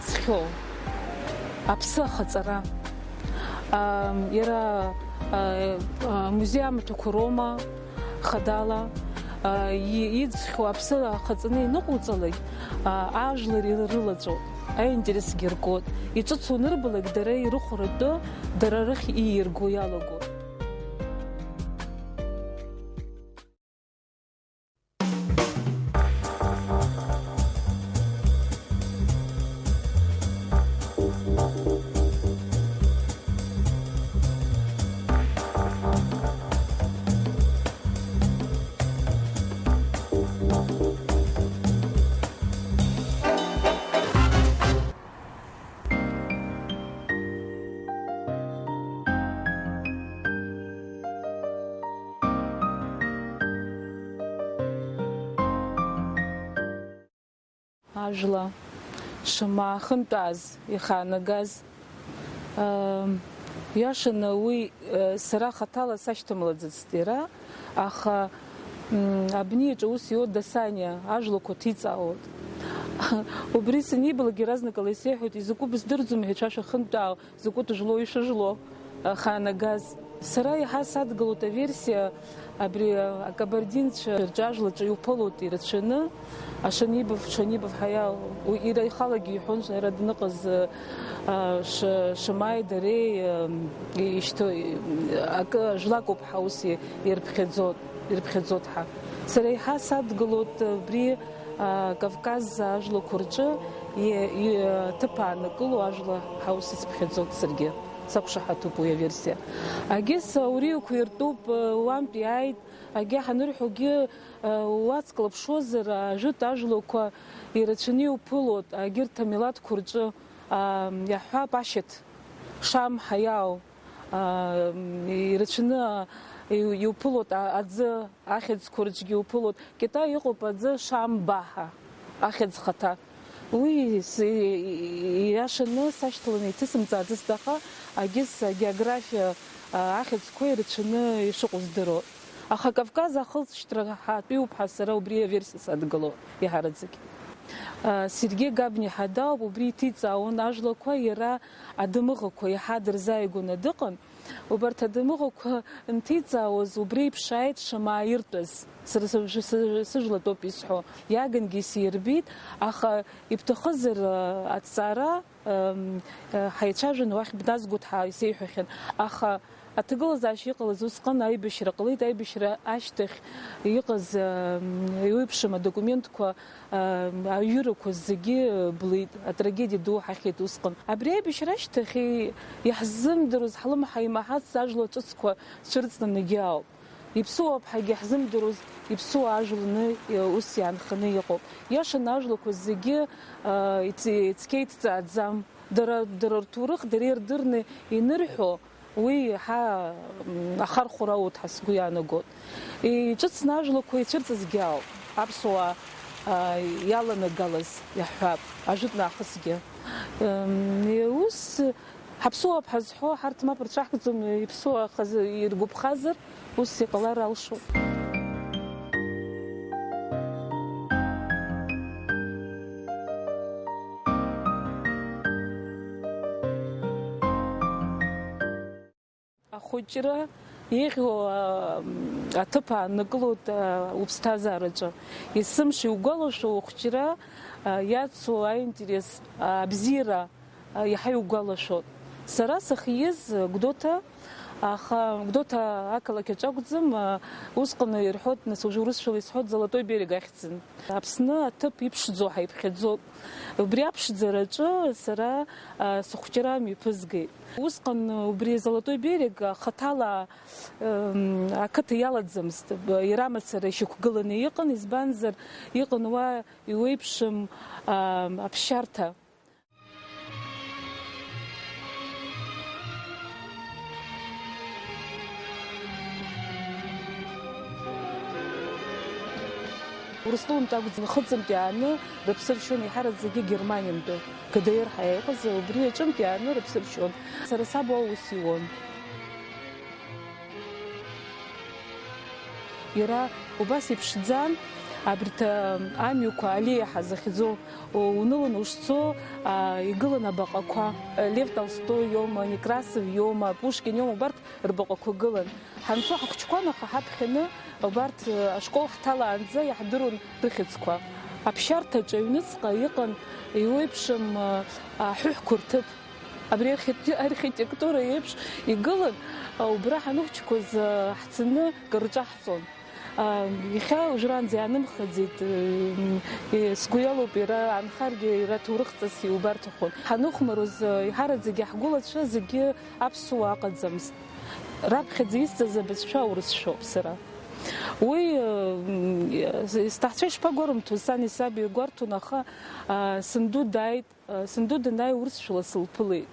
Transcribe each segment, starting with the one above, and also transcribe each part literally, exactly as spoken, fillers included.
Зхьоу аԥсы ахаҵара. Ам, иара, а, а, музеи амаҭәақәа роума, хадала, а, и-, иӡхьоу аԥсы ахаҵаны иныҟауҵалак, а, ажәлар ирылаҵәоуп, аинтересгьы ргоит. Иҿыцу анырбалак, дара ирыхәаратәы, дара рахь ииирго иалагоит. Ажәла шамахынтәааз ихаанагаз, ыы, иашаны уи, ыы, сара хаҭала сашьҭамлаӡацт иара, аха, м, абни аҿы ус иоуеит, Дасаниа ажәлақәа ҭиҵаауеит. Убри санибалак, иаразнакала исеиҳәоит, изакәу быздырӡом ҳәа, ицәа шәахынтәаау, закәытә жәлоу ишыжәло, ы, хаанагаз. Сара иаҳа садгылоит аверсиа, абри, ы, акабардинцәа рҿы ажәлаҿы иуԥылоит ирацәаны, Ашанибов, Шанибов ҳәа иа-, уи иара ихалагьы иҳәон, иара дныҟаз, ы, ы, Ш-, Шамаи дареи, ы, ишьҭоу, ы, акы, жәлакоуп ҳәа ус и-, ирыԥхьаӡот, ирыԥхьаӡот ҳәа. Сара иаҳа садгылоит абри, ы, Кавказ ажәлақәа рҿы и-, и-, ҭыԥ аанакыло ажәла ҳәа ус исыԥхьаӡот саргьы. Сақәшаҳаҭуп уи аверсиа. Агьыс ауриақәа иртәуп, уантә иааит, агьа ҳанырҳәогьы, уацклаԥшуазар, ажәытә ажәлақәа ирацәаны иуԥылоит, агьырҭ амилаҭқәа рҿы, иаҳҳәап, ашьаҭ, шам, ҳаиау, ирацәаны иу-, иуԥылоит, а-, аӡы, ахьӡқәа рҿгьы иуԥылоит. Китай иҟоуп аӡы, шам, баҳа, ахьӡ хаҭа. Уи с-, ииашаны сашьҭаланы иҭысымҵааӡацт, аха агьыс агеографиа, а, ахьӡқәа ирацәаны ишыҟоу здыруа. Аха Кавказ ахылҵшьҭра ҳатәиуп ҳәа сара убри аверсиа садгылоуп иаҳараӡак. А, Сергеи Габни ҳадауп, убри иҭиҵаауан ажәлақәа, иара адымыӷақәа иаҳа дырзааигәаны дыҟан. Убарҭ адымыӷақәа нҭиҵаауаз убри еиԥш ааит шамааиртәаз, сара сыжә-, сыжә-, сыжәлатәоуп исҳәо, иагангьы исирбеит, аха ибҭахызар, ы, аҭҵаара, ы, ы, ҳаицәажәан уахь бназгоит ҳәа исеиҳәахьан, аха аҭагылазаашьа иҟалаз усҟан аибашьра ҟалеит, аибашьра ашьҭахь иҟаз, ы, еиуеиԥшым адокументқәа Аҩырақәа зегьы блит, атрагедиа ду ҳахьит усҟан. Абри аибашьра ашьҭахь иаҳзымдыруаз, ҳлымҳа имаҳац ажәлар ҿыцқәа цәырҵны егьи ауп. Иԥсуоуп ҳәагьы ҳзымдыруаз, иԥсуа ажәланы ус иаанханы иҟоуп. Иашаны ажәлақәа зегьы, а, ицқьа иҭҵааӡам. Дара, дара рҭоурых дара ирдырны инырҳәо, Уи еиҳа, м, ахархәара ауеит ҳәа сгәы иаанагоит. Иҿыцны ажәлақәа ицәырҵызгьы ауп, аԥсуаа, а, иаланагалаз иаҳҳәап, ажәытә нахысгьы. М, ус ҳаԥсуоуп ҳазҳәо, ҳарҭ мап рцәаҳкӡом, иԥсуа хазы иргәаԥхазар, ус иҟалар алшоит. Ахәыҷра еиӷьу, а, аҭыԥ ааннакылоит, а, уԥсҭазаараҿы. Есымша иугәалашәо ухәыҷра, а, иацу аинтерес, а, абзиара, а, иаҳа иугәалашәоит. Сара сахьиз Гәдоуҭа, аха Гәдоуҭа ақалақь аҿы акәӡам, а, усҟан ирҳәоит, нас, уже урысшәала исҳәоит, Золотой берег ахьӡын. Аԥсны аҭыԥ иԥшӡоу ҳаиԥхьаӡоуп. Убри аԥшӡараҿы сара, а, сыхәҷра мҩаԥызгеит. Усҟан убри Золотой берег хаҭала, м, ақыҭа иалаӡамызт, б-, иара мацара ишьақәгыланы иҟан, избанзар, иҟан уа иуеиԥшым, а, аԥсшьарҭа. Урыстәылантә акәӡам, нхыҵынтә иааны рыԥсы ршьон, еиҳараӡакгьы Германиантәи, Г Д Р ҳәа иҟаз, убри аҿынтә иааны рыԥсы ршьон. Сара саб уа аус иуан. Иара убас иԥшӡан, Абарҭ, а, амҩақәа аллеиа ҳәа захьӡу, у-, уныланы ушцо, а, игылан абаҟақәа, Лев Толстой иоума, Некрасов иоума, Пушкин иоума, убарҭ рбаҟақәа гылан. Ҳанцо ҳахәыҷқәан, аха ҳаԥхьаны убарҭ, а, ашкол ҳҭалаанӡа иаҳдыруан рыхьӡқәа. Аԥсшьарҭаҿы аҩныҵҟа иҟан еиуеиԥшым, а, аҳәыҳәқәа рҭыԥ. Абри архитек-, архитектура еиԥш игылан, а, убра ҳанхәыҷқәаз, а, ҳцаны кыр рҿаҳҵон. А, иахьа уажәраанӡа иаанымхаӡеит, м, и-, сгәы иалоуп, иара анхаргьы, иара ҭоурыхҵас иубарҭахон. Ҳаныхәмаруаз, а, иҳараӡагьы ҳгәылацәа зегьы аԥсуаа ыҟаӡамызт. Раԥхьаӡа исҵаз абызшәа аурысшәоуп сара. Уи, а, м, и-, сҭаацәа ишԥагәарымҭоз, сани саби гәарҭон, аха, а, санду дааит, Санду данааи, урысшәала сылԥылеит.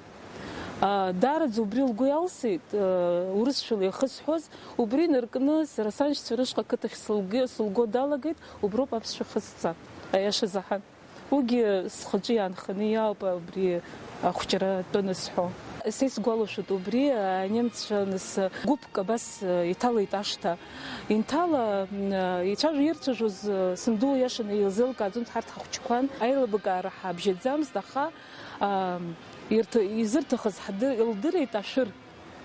Даараӡа убри лгәы иалсит, урысшәала иахысҳәоз, убри инаркны сара саншьцәа рышҟа ақыҭахь сылгы-, сылго далагеит, уброуп аԥсшәа хысца, аиаша заҳан. Уигьы схаҿы иаанханы иаауп абри ахәҷра атәы анысҳәо. Са исгәалашәоит убри, анемцәа нас гәыԥк абас иҭалеит ашҭа. Инҭала, м, ицәажәо, ирцәажәоз, ы, санду иашаны илзеилкааӡомызт, ҳарҭ ҳахәҷқәан, аилыбкаара ҳабжьаӡамызт, аха, ам, ирҭ-, изырҭахыз ҳдыр-, илдырит ашәыр,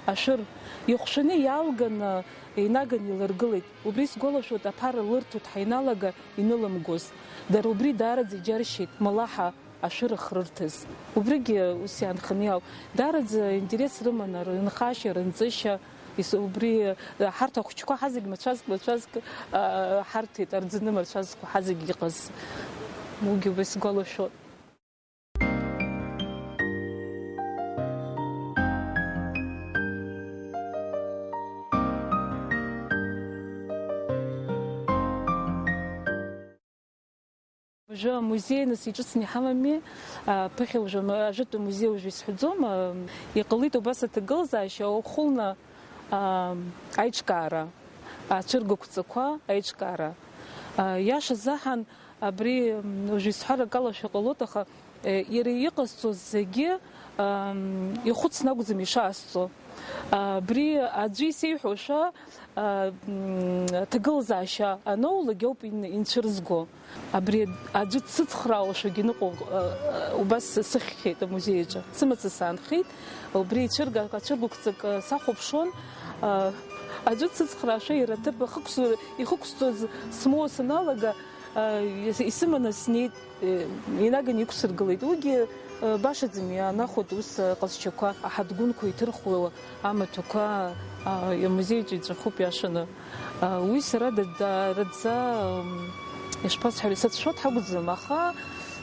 ашәыр. Ихәшәаны иалганы, инаганы илыргылеит. Убри сгәалашәоит, аԥара лырҭоит ҳаиналага инылымгоз. Дара убри даараӡа иџьаршьеит, малаҳа ашәыр ахрырҭаз. Убригьы ус иаанханы иауп. Даараӡа интерес рыман рынхашьа, рынҵышьа. Ис-, убри, ҳарҭ ахәыҷқәа ҳазегь мацәазк, мацәазк, а, ҳарҭеит, арӡыны мацәазқәа ҳазегь иҟаз. Уигьы убри сгәалашәоит. Уажәы амузеи нас иҿыцны иҳамами, а, ԥыхьа уажәы ам-, ажәытә амузеи уажәы исҳәаӡом, а, иҟалеит убас аҭагылазаашьа, ухәылны, а, аиҿкаара, ацәыргақәҵақәа аиҿкаара. А, иаша заҳан абри, м, уажәы исҳәар акалашәа ҟалоит, аха, э, иара иҟасҵоз зегьы, ам, ихәыцны акәӡам ишаасҵо. А, абри аӡәы исеиҳәошәа, а, м, аҭагылазаашьа аноулак ауп ин-, инцәырзго. Абри аӡәы дсыцхраауашәагьы ныҟәо, а, а, убас сыхьхьеит амузеи аҿы. Сымаҵ саанхеит, убри ицәырга-, ацәыргақәҵак, а, сахәаԥшуан, а, аӡәы дсыцхраашәа иара аҭыԥ ахықәсу-, ихықәсҵоз смоуа саналага, а, ис-, исыманы снеит. Инаганы иқәсыргылеит. Уигьы, э, башаӡам иаанахәоит ус, э, ҟазшьақәа, аҳадгәынқәа иҭырхуа амаҭәақәа, а, амузеиҿы иҵәахуп иашаны. А, уи сара да-, даараӡа, м, ишԥасҳәари, сацәшәоит ҳакәӡам, аха,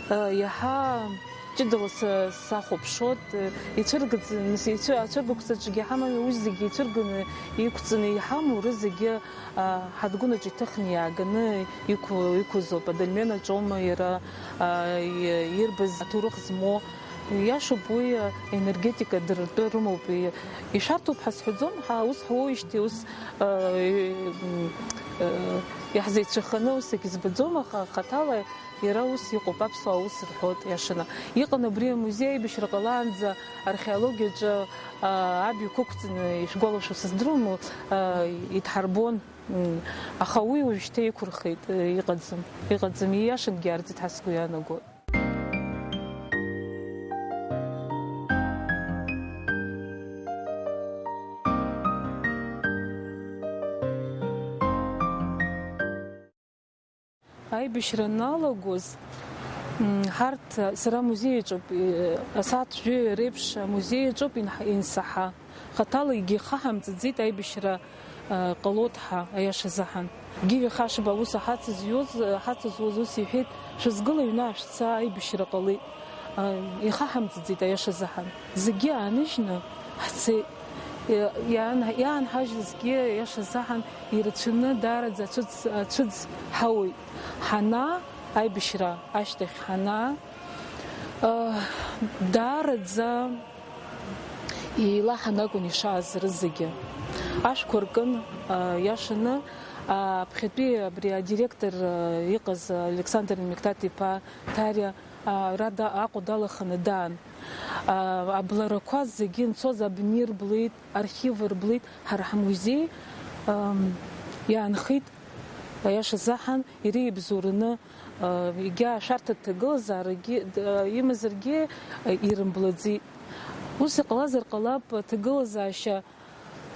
э, иаҳа ҷыдала са-, сахәаԥшуеит, э, ицәыргаӡаны, ицәы-, ацәыргақәҵаҿгьы ҳамами, уи зегьы ицәырганы иқәҵаны иҳамоу рызегьы А, ҳадгәылаҿ иҭыхны иааганы иқәу-, иқәызоуп, адольмен аҿоума иара, а, и-, ирбаз аҭоурых змоу. Иашоуп уи, а, енергетика дыртәы рымоуп. И-, ишәарҭоуп ҳәа сҳәаӡом, ҳа ус ҳуоуижьҭеи ус, а, и-, м, а, иаҳзеицәаханы ус акгьы збаӡом, аха хаҭала Иара ус иҟоуп, аԥсуаа ус рҳәоит, иашаны. Иҟан абри амузеи аибашьра ҟалаанӡа археологиаҿы, аа, абаҩқәа ықәҵаны, ишәгәалашәо сыздыруам, аа, идҳарбон, м, аха уи уажәшьҭа иқәырхеит, э, иҟаӡам, иҟаӡам, ииашангьы иаарӡит ҳәа сгәы иаанагоит. Аибашьра аналагоз, м, ҳарҭ, сара амузеи аҿоуп, э, асааҭ жәаҩа реиԥш амузеи аҿоуп инҳ-, инсаҳа. Хаҭала егьи ихаҳамҵаӡеит аибашьра, э, ҟалоит ҳәа, аиаша азыҳәан. Гиви Хашба аус ҳацызҩуаз, ҳацызуаз ус иҳәеит, шәызгыла аҩны аашәца, аибашьра ҟалеит. А, ихаҳамҵаӡеит аиаша азыҳәан. Зегьы ааныжьны ҳцеит. Иа-, иаан-, иаанҳажьызгьы аиаша азыҳәан ирацәаны даараӡа ацәыӡ, ацәыӡ ҳауеит. Ҳанаа, аибашьра ашьҭахь ҳанаа, а, даараӡа еилаҳан акәын ишааз рызегьы. Ашәқәа ркын, а, иашаны, а, аԥхьатәи абри адиректор, а, иҟаз Александр Миқҭаҭ-иԥа Ҭариа, а, ара да-, Аҟәа далаханы даан. А, абларақәа зегьы нцоз абни рблит, архив рблит, ҳара ҳмузеи, ам, иаанхеит. Аиаша заҳан, иреибзоураны, а, егьа ашәарҭа ҭагылазаарагьы, д-, а, имазаргьы, а, ирымблаӡеит. Ус иҟалазар ҟалап, аҭагылазаашьа,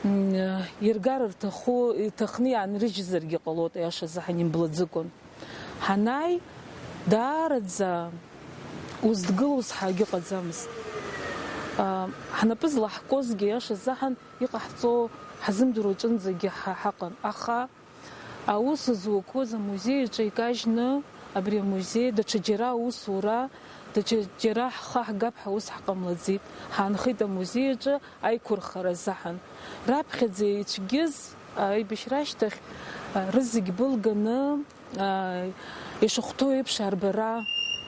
м, а, иргар рҭаху, иҭахны иаанрыжьзаргьы ҟалоит, аиаша заҳан имблаӡыкәан. Ҳанааи, даараӡа уздгылоз ҳәа акгьы ыҟаӡамызт. А, ҳнапы злаҳкуазгьы, аиаша заҳан, иҟаҳҵо ҳазымдыруа ҿынӡагьы ҳа-, ҳаҟан. Аха аус зуқәоз амузеи аҿы икажьны, абри амузеи даҽаџьара аусура, даҽаџьара ҳхы ҳгап ҳәа ус ҳҟамлаӡеит. Ҳаанхеит амузеи аҿы аиқәырхара азыҳәан. Раԥхьаӡа ицәгьыз аибашьра ашьҭахь, а, рызегь былганы, а, ишахәҭоу еиԥш арбара,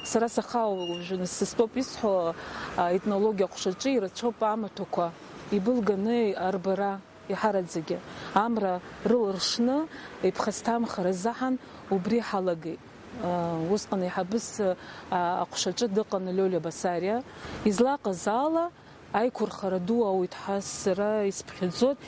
сара сахаау уажәы сыстәоуп исҳәо, а, етнологиа аҟәшаҿы ирацәоуп амаҭәақәа ибылганы арбара. Иҳараӡагьы амра рыларшны иԥхасҭамхара азыҳәан убри ҳалагеит. Усҟан еиҳабыс аҟәшаҿы дыҟан Лиолиа Басариа. Излаҟаз ала, аиқәырхара ду ауит ҳәа сара исыԥхьаӡоит.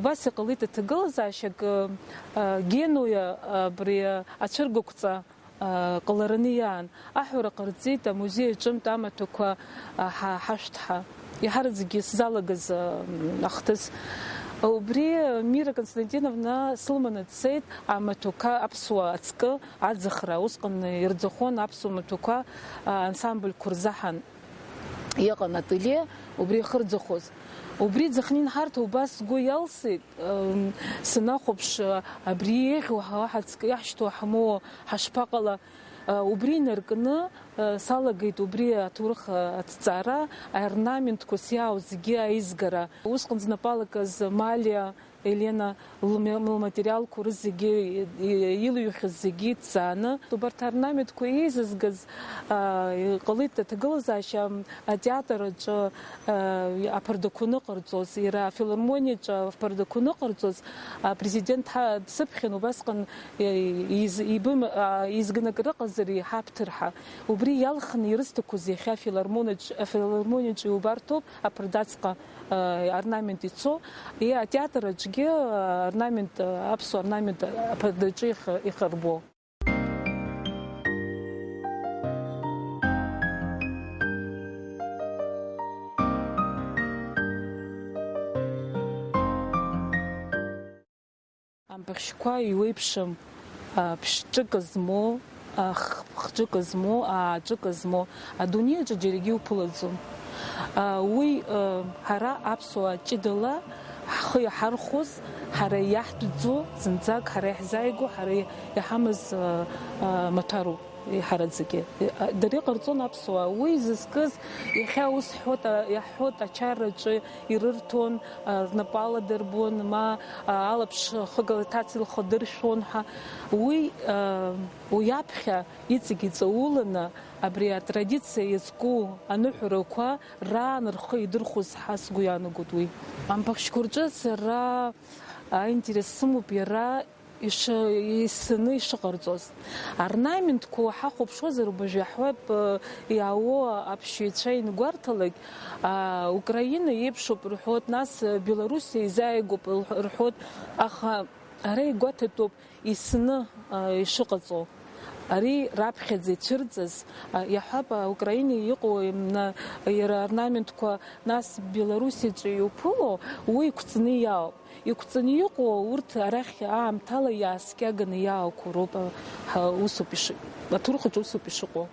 Убас иҟалеит аҭагылазаашьак, Генуа абри ацәыргақәҵа ҟалараны иаан, аҳәара ҟарҵеит амузеи аҿынтә амаҭәақәа ҳа-, ҳашәҭ ҳәа. Иҳараӡәгьы сзалагаз, м, ахҭыс. Убри Мира Константиновна сылманы дцеит амаҭәақәа аԥсуа ацкы аӡахра. Усҟан ирӡахон аԥсуа маҭәақәа, а, ансамбльқәа рзаҳан иҟан ателье, убри иахырӡахоз. Убри ӡахнин ҳарҭ убас сгәы иалсит, м, санахәаԥш, абри еиӷьу ҳа-, ҳацкы иаҳшьҭоу ҳамоу ҳашԥаҟала? Убри инаркны, салагеит убри аҭоурых аҭҵаара, аорнаментқәа сиаау зегьы аизгара. Усҟан знапалакыз Малиа Елена лме-, лматериалқәа рызегьы, и-, и-, илыҩхьаз зегьы иҭҵааны, убарҭ аорнаментқәа еизызгаз, а, иҟалеит аҭагылазаашьа атеатр аҿы, а, аԥардақәа ныҟарҵоз, иара афилармониаҿы аԥардақәа ныҟарҵоз, апрезидент ҳа-, дсыԥхьан, убасҟан, е-, из-, ибым-, а, изгнак рыҟазар иҳаԥҭыр ҳәа. Убри иалхны ирысҭақәоз иахьа афилармонаҿ-, афилармониаҿы иубарҭоуп аԥардаҵҟа, а, орнамент ицо, и-, атеатр аҿгьы, а, орнамент, а, аԥсуа орнамент аԥардаҿы ихы-, ихырбо. Ампахьшьқәа иуеиԥшым, а, ԥшьҿык змоу, а, х-, хҿык змоу, ааҿык змоу, адунеи аҿы џьаргьы иуԥылаӡом. А, уи, а, ҳара аԥсуаа ҷыдала ҳхы иаҳархәоз, ҳара иаҳтәӡоу, зынӡак ҳара иаҳзааигәоу, ҳара иҳамаз, а, а, маҭәароуп. Иҳараӡагьы. Дара иҟарҵон аԥсуаа. Уи зызкыз, иахьа ус ҳҳәоит, а, иаҳҳәоит, ачараҿы ирырҭон, а, рнапы аладырбон, ма, а, алаԥш хыгала иҭац илхадыршәон ҳәа. Уи, а, уи аԥхьа иҵегь иҵауланы, абри атрадициа иазку аныҳәарақәа раан рхы идырхәоз ҳәа сгәы иаанагоит уи. Ампахьшьқәа рҿы сара аинтерес сымоуп иара иши-, исыны ишыҟарҵоз. Орнаментқәа уҳахәаԥшуазар, убажә иаҳҳәап, э, иаауоу аԥсшьаҩцәа иангәарҭалак, а, Украина еиԥшуп рҳәоит, нас, э, Белоруссиа изааигәоуп рҳәоит, аха ара игәаҭатәуп исыны, а, ишыҟаҵоу. Ари раԥхьаӡа ицәырҵыз, а, иаҳҳәап, а, Украинеи иҟоу, м, на, иара орнаментқәа, нас Белоруссиаҿы иуԥыло, уи иқәҵны иаауп. Иқәҵны иҟоу урҭ арахь аамҭала иааскьаганы иаауқәо роуп, а, ҳа, усоуп иши-, аҭоурых аҿы усоуп ишыҟоу.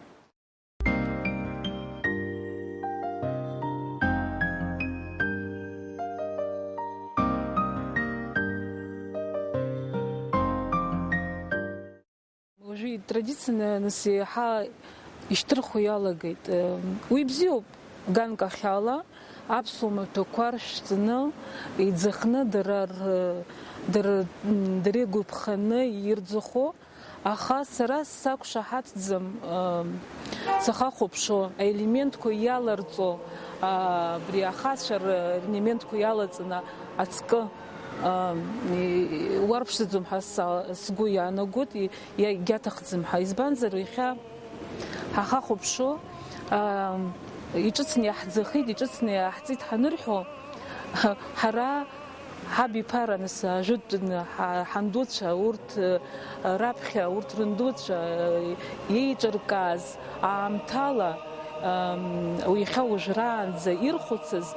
Уажәы итрадицианы нас еиҳа ишьҭырхуа иалагеит. Уи бзиоуп, ганк ахьала аԥсуа маҭәақәа ршәҵаны, иӡахны, дара р-, дара, м, дара игәаԥханы ирӡахо, аха сара сақәшаҳаҭӡам, м, сахахәаԥшуа аелементқәа иаларҵо, а, абри ахацәа р-, релементқәа иалаҵаны ацкы, м, и-, уарԥшӡаӡом ҳәа са-, сгәы иаанагоит, и-, иагьаҭахӡам ҳәа. Избанзар, иахьа ҳахахәаԥшуа, ам, иҿыцны иаҳӡахеит, иҿыцны иаҳҵеит ҳанырҳәо, ҳара ҳабиԥара, нас, ажәытәтәны ҳа-, ҳандуцәа, урҭ, э, раԥхьа, урҭ рындуцәа, э, еиҿыркааз аамҭала, ам, иахьа уажәраанӡа ирхәыцыз,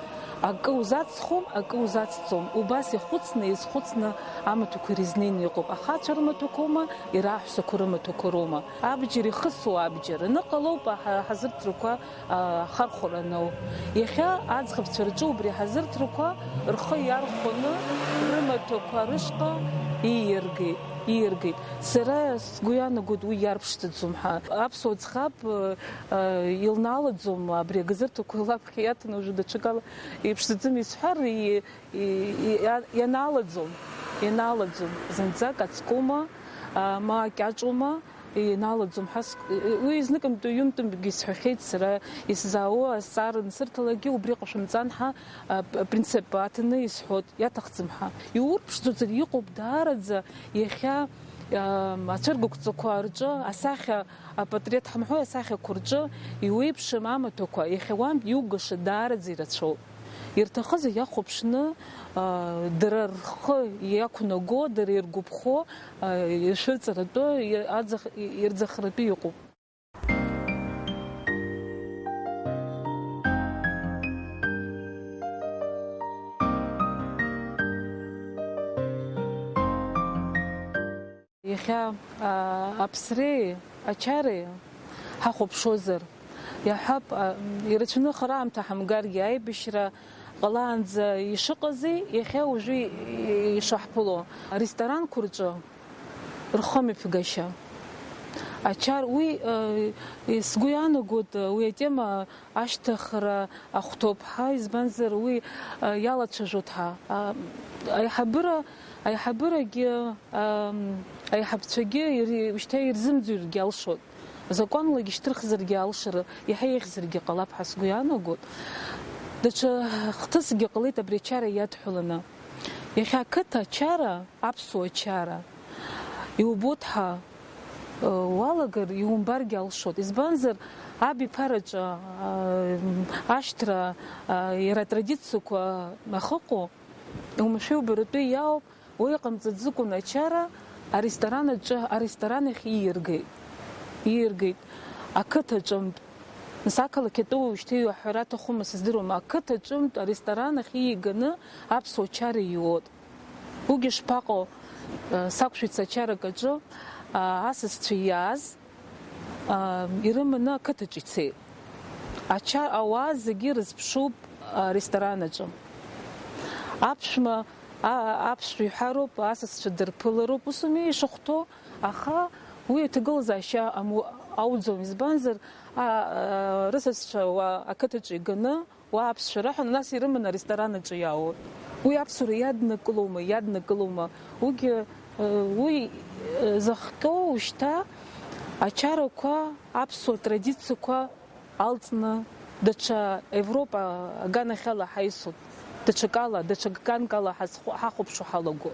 акы узацхом, акы узацҵом. Убас ихәыцны, изхәыцны амаҭәақәа ирызнеины иҟоуп. Ахацәа рымаҭәақәоума, иара аҳәсақәа рымаҭәақәа роума? Абџьар ихысуа абџьар аныҟалоуп аҳа-, аҳазырҭрақәа, а, ахархәара аноу. Иахьа аӡӷабцәа рҿы убри аҳазырҭрақәа рхы иархәаны рымаҭәақәа рышҟа ииаргеит, ииаргеит. Сара сгәы иаанагоит уи иарԥшӡаӡом ҳәа. Аԥсуа ӡӷаб, а, а, илналаӡом абри агазырҭақәа лаԥхьа иаҭаны уажәы даҽакала иԥшӡаӡам исҳәар, и-, и-, и-, иа-, ианалаӡом, ианалаӡом. Зынӡак ацкума, а, ма акьаҿума, ианалаӡом ҳәа ск-, уи зныкымтәи ҩымтәымкгьы исҳәахьеит сара, исзаауа азҵаара ансырҭалакгьы убри ҟашәымҵан ҳәа, а, п-, принцип аҭаны исҳәот, иаҭахӡам ҳәа. Иурԥшӡоҵар иҟоуп даараӡа иахьа, а, ацәыргақәҵақәа рҿы асахьа, апатреҭ ҳамҳәои, асахьақәа рҿы иуеиԥшым амаҭәақәа, иахьа уантә иугаша даараӡа ирацәоуп. Ирҭахыз иахәаԥшны, а, дара рхы иақәнаго, дара иргәаԥхо, а, ишәырҵаратәы, и-, аӡах-, и-, ирӡахратәы иҟоуп. Иахьа, а, аԥсреи ачареи ҳахәаԥшуазар, иаҳҳәап, а, ирацәаны хара аамҭа ҳамгаргьы, аибашьра ҟалаанӡа ишыҟази, иахьа уажәы и-, ишаҳԥыло, аресторан қәырҿы рхымҩаԥгашьа. Ачар, уи, а, сгәы иаанагоит, уи атема ашьҭыхра ахәҭоуп ҳәа, избанзар, уи, а, иалацәажәоит ҳәа. А, аиҳабыра, аиҳабырагьы, ам, аиҳабцәагьы ир-, шьҭа ирзымӡырҩыргьы алшоит. Азакәанлагьы шьҭырхзаргьы алшара, иаҳа еиӷьзаргьы ҟалап ҳәа сгәы иаанагоит. Даҽа хҭысгьы ҟалеит абри ачара иадҳәаланы. Иахьа ақыҭа ачара, аԥсуа ачара, иубоит ҳәа, э, уалагар, иумбаргьы алшоит. Избанзар, абиԥараҿы, э, ашьҭра, э, иара атрадициақәа ахыҟоу, уамашәа убаратәы иаауп, уи иҟамҵаӡыкәын ачара аресторан аҿы, аресторан ахь иииргеит. Иииргеит ақыҭа аҿынтә. Нас ақалақь атәы уажәшьҭа иуаҳәара аҭахума, сыздыруам, ақыҭа аҿынтә аресторан ахь ииганы аԥсуа чара иуоит. Уигьы шԥаҟоу, э, сақәшәеит сачарак аҿы, а, асасцәа иааз, а, ирыманы ақыҭаҿ ицеит. Ача-, ауаа зегьы рызԥшуп аресторан аҿы. Аԥшәма, а-, аԥшәма иҳәароуп, асасцәа дырԥылароуп, ус ауми ишахәҭоу, аха уи аҭагылазаашьа аму-, ауӡом, избанзар, а, а, рысасцәа уа ақыҭаҿы иганы, уа аԥсшәа раҳәаны, нас ирыманы аресторан аҿы иаауеит. Уи аԥсуара иаднакылома, иаднакылома? Уигьы, э, уи, э, захҟьоу шьҭа ачарақәа, аԥсуа традициақәа алҵны, даҽа Европа аганахьала ҳаисуп, даҽакала, даҽа ганкала ҳазху-, ҳахәаԥшуа ҳалаго.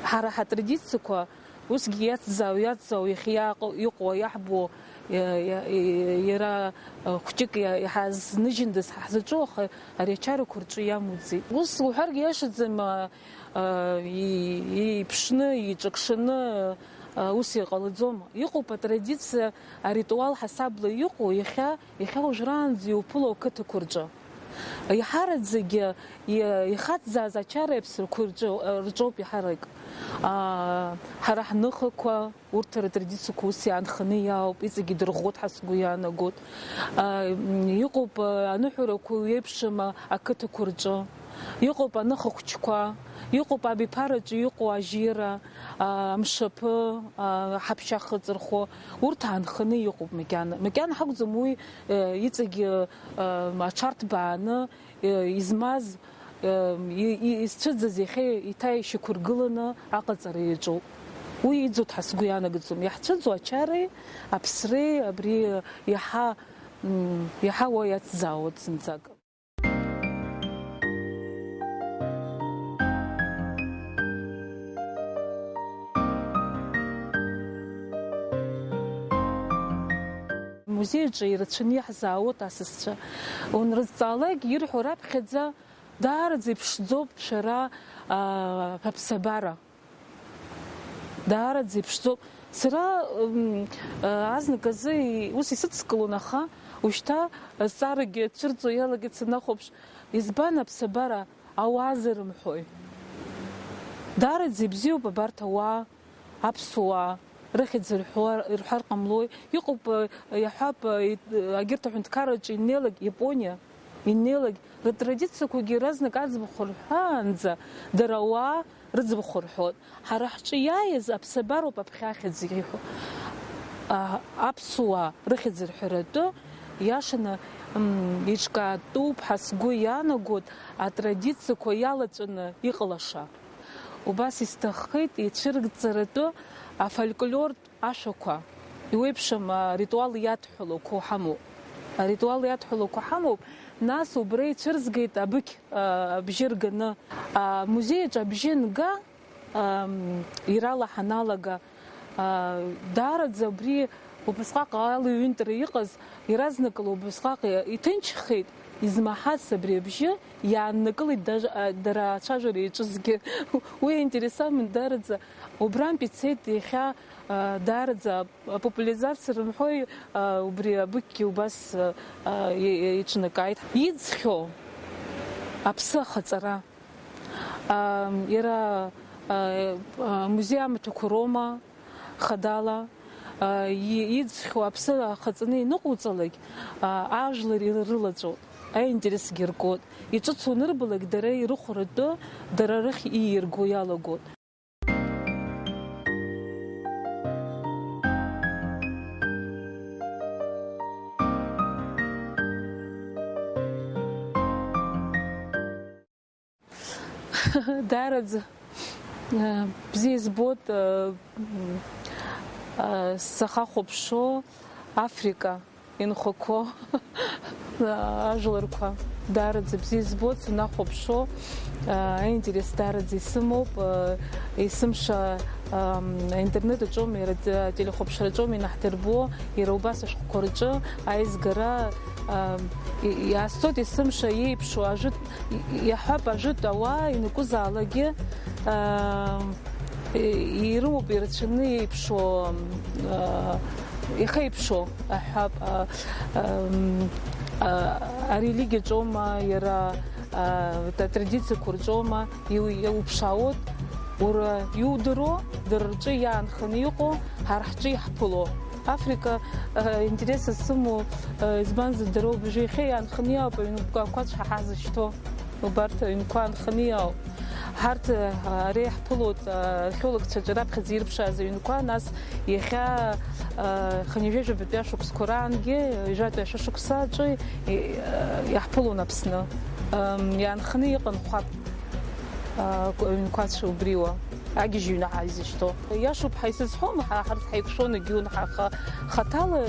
Ҳара ҳатрадициақәа усгьы иацзаау, иацзаау, иахьа иааҟ-, иҟоу, иаҳбо, иа-, иа-, иа-, иара, а, хәҷык иа-, иҳазныжьындаз ҳзаҿу, аха ари ачарақәа рҿы иамуӡеит. Ус уҳәаргьы иашаӡам, а, а, и-, иеиԥшны, иҿакшаны, Ус иҟалаӡом. Иҟоуп атрадициа, аритуал ҳасабла иҟоу, иахьа, иахьа уажәраанӡа иуԥыло ақыҭақәа рҿы. Еиҳараӡагьы ихацзааз ачара аԥсрақәа рҿы, рҿоуп иаҳарак. Ҳара ҳныхақәа, урҭ ртрадициақәа ус иаанханы иаауп, иҵегьы дырӷәӷәоит ҳәа сгәы иаанагоит. Иҟоуп аныҳәарақәа еиԥшым ақыҭақәа рҿы. Иҟоуп аныха хәыҷқәа, иҟоуп абиԥараҿы иҟоу ажьира, амшаԥы, ҳаԥшьа хыҵырхуа, урҭ аанханы иҟоуп макьана. Макьана ҳакәӡам уи, иҵегьы аҽарҭбааны измаз, изцәыӡыз иахьа еиҭа ишьақәыргыланы аҟаҵара иаҿуп. Уи иӡуеит ҳәа сгәы ианагаӡом. Иаҳцәыӡуа ачареи аԥсреи абри иаҳа, иаҳа уа иацзаауеит зынӡак. Музеи аҿы ирацәаны иаҳзаауеит асасцәа. Унрызҵаалак, ирҳәо раԥхьаӡа даараӡа иԥшӡоуп шәара, аа, шәаԥсабара. Даараӡа иԥшӡоуп. Сара, м, а, азнык азы и-, ус исыдскылон, аха ушьҭа азҵаарагьы цәырҵуа иалагеит санахәаԥш, избан аԥсабара ауаа зырымҳәои? Даараӡа ибзиоуп абарҭ ауаа, аԥсуаа, рыхьӡ рҳәуа-, рҳәар ҟамлои? Иҟоуп, а, иаҳҳәап, а, и-, агьырҭ аҳәынҭқарраҿы иннеилак, Иапониа, иннеилак, рытрадициақәагьы иаразнак аӡбахә рҳәаанӡа, дара ауаа рыӡбахә рҳәоит. Ҳара ҳҿы иааиз аԥсабароуп аԥхьахьӡ иҳәо. А, аԥсуаа рыхьӡ рҳәаратәы иашаны, м, еиҿкаатәуп ҳәа сгәы иаанагоит атрадициақәа иалаҵәаны иҟалаша. Убас исҭаххеит ицәыргӡаратәы афольклортә ашәақәа, иуеиԥшым аритуал иадҳәалоуқәоу ҳамоуп. Аритуал иадҳәалоуқәа ҳамоуп, нас убра ицәырзгеит абыкь, а, абжьы рганы. Амузеи аҿы абжьы нга, ам, ирала ҳаналага, а, даараӡа абри убасҟак ала иҩынтәра иҟаз, иаразнакала убасҟак иҭынчхеит, измаҳац абри абжьы иааннакылеит даже, а, дара ацәажәара иаҿызгьы. Уи аинтерес аман даараӡа. Убрантә ицеит иахьа, а, даараӡа апопулизациа рымҳәои, а, убри абыкьгьы убас, а, а, и-, и-, иҿнакааит. Иӡхьоу аԥсы ахаҵара. А, иара, а, а, музеи амаҭәақәа роума, хадала, а, и-, иӡхьоу аԥсы ахаҵаны иныҟауҵалак, а, ажәлар ирылаҵәоит, аинтересгьы ргоит. Иҿыцу анырбалак, дара ирыхәаратәы, дара рахь ииирго иалагоит. Даараӡа, э, бзиа избоит, э, м, э, сахахәаԥшуа Африка инхақәоу ажәларқәа даараӡа бзиа збоит, санахәаԥшуа, аинтерес даараӡа исымоуп, есымша, ам, аинтернет аҿоуми, иара ателехәаԥшра аҿоми инаҳдырбо, иара убас ашәҟәқәа рҿы аизгара, ам, и-, иаасҭоит есымша еиԥшу ажәытә, и-, иаҳҳәап, ажәытә ауаа ианакәызаалакгьы, ам, ирымоуп ирацәаны еиԥшу, а, ихеиԥшу, аҳәап, а, ам, а, арелигиаҿоума, иара, а, та-, традициақәа рҿоума, иу-, иуԥшаауеит, уара иудыруа, дара рҿы иаанханы иҟоу, ҳара ҳҿы иаҳԥыло. Африка, а, интересс сымоу, а, избанзар, дара убжьы иахьа иаанханы иаауп аҩнқәа ҳазышьҭоу. Убарҭ аҩнқәа аанханы иаауп. Ҳарҭ, а, ари иаҳԥылоит, а, археологцәа раԥхьаӡа ирԥшааз аҩнқәа, нас иахьа, а, хынҩажәижәабатәи ашықәсқәа раангьы, ҩажәатәи ашәышықәса аҿы и-, а, иаҳԥылон Аԥсны. Ам, иаанханы иҟан хәаԥ, а, аҩнқәацә убриуа. Агьежь ҩны ҳаизышьҭоу. Иашоуп ҳәа исызҳәом, ҳа ҳарҭ ҳаиқәшәон егьиун, ҳаха хаҭала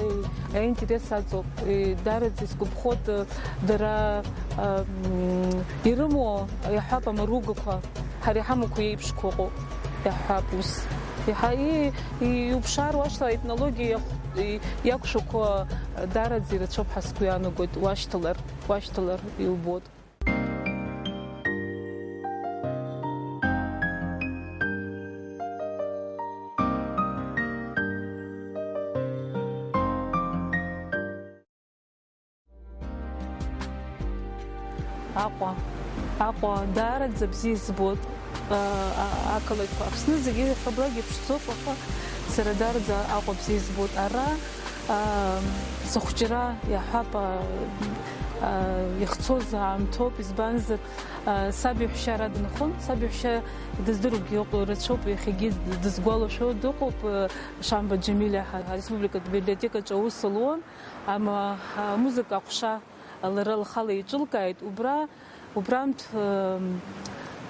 аинтерес аҵоуп. Е, дараӡа исгәаԥхоит, э, дара, э, м, ирымоу, иаҳҳәап, амаругақәа, ҳара иҳамақәоу еиԥшқәа ыҟоуп, иаҳҳәап, ус. Иаҳа-, и-, и-, иуԥшаар, уашла аетнологиа иахә-, и-, иақәшәақәо, э, дараӡа ирацәоуп ҳәа сгәы иаанагоит, уашьҭалар, уашьҭалар иубоит. Аҟәа, Аҟәа даараӡа бзиа избоит. Ақалақьқәа Аԥсны зегьы иҳәаблак иԥшӡоуп, аха сара даараӡа Аҟәа бзиа избоит. Ара сыхәҷра иаҳәап, ихцоз аамҭоуп, избанзар саб иҳәшьа ара дынхон, саб иҳәшьа дыздыруагьы ыҟоу рацәоуп, иахьагьы дызгәалашәо дыҟоуп. Шамба Џьамилиа ҳа, ҳареспубликатә библиотекаҿы аус луан, ама, амузыка аҟәша лара лхала еиҿылкааит, убра, убрантә, м,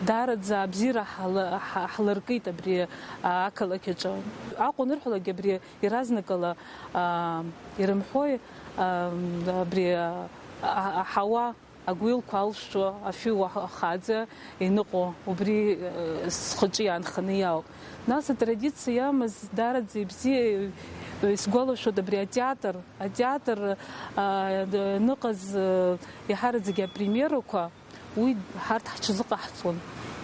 даараӡа абзиара ҳала-, ҳа-, ҳлыркит абри, а, ақалақь аҿы. Аҟәа анырҳәалак абри иаразнакала, а, ирымҳәои, а, абри, а, а, аҳауа агәилқәа алшәшәо, афҩы уа-, ахаӡа иныҟәо, убри, э, схаҿы иаанханы иаауп. Нас атрадициа иамаз даараӡа ибзиа, э, исгәалашәоит абри атеатр, атеатр, а, д-, ныҟаз, э, иаҳараӡагьы апремиерақәа, уи ҳарҭ ҳҽазыҟаҳҵон.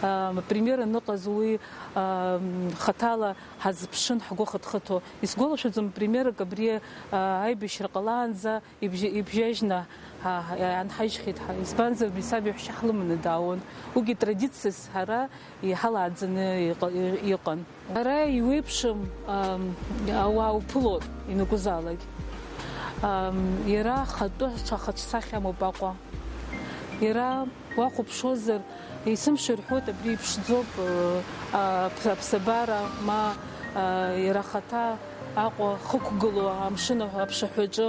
А, апремиера ныҟаз уи, а, м, хаҭала ҳазыԥшын ҳгәы хыҭхыҭуа. Исгәалашәаӡом премиерак абри, а, аибашьра ҟалаанӡа ибжьа-, ибжьажьны ҳа-, ҳа-, иаанҳажьхьеит ҳа, избанзар, абри саб иаҳәшьа ҳлыманы даауан. Уигьы традициас ҳара иҳалааӡаны иҟа-, и-, иҟан. Ара иуеиԥшым, ам, ауаа уԥылоит, ианакәызаалак. Ам, иара ахатәы ҽа хаҿсахьа амоуп Аҟәа. Иара уахәаԥшуазар, есымша ирҳәоит, абри иԥшӡоуп, а, аԥ-, аԥсабара, ма, а, иара ахаҭа Аҟәа хықәгылоу амшын аԥшаҳәаҿы.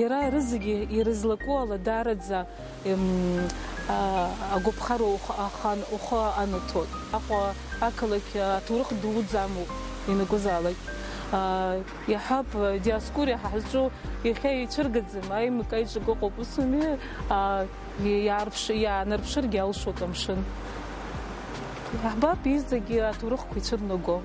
Иара рызегьы ирызлаку ала даараӡа, ем, а, агәаԥхара ух-, ахан-, ухы анаҭоит. Аҟәа ақалақь аҭоурых дуӡӡа амоуп, ианакәызаалак. А, иаҳҳәап, Диоскуриа ҳа ҳзҿу иахьа ицәыргаӡам, аимак аиҿак ыҟоуп, ус ауми? А, иаарԥш-, иаанарԥшыргьы алшоит амшын. Иаҳбап, изегьы аҭоурыхқәа ицәырнаго.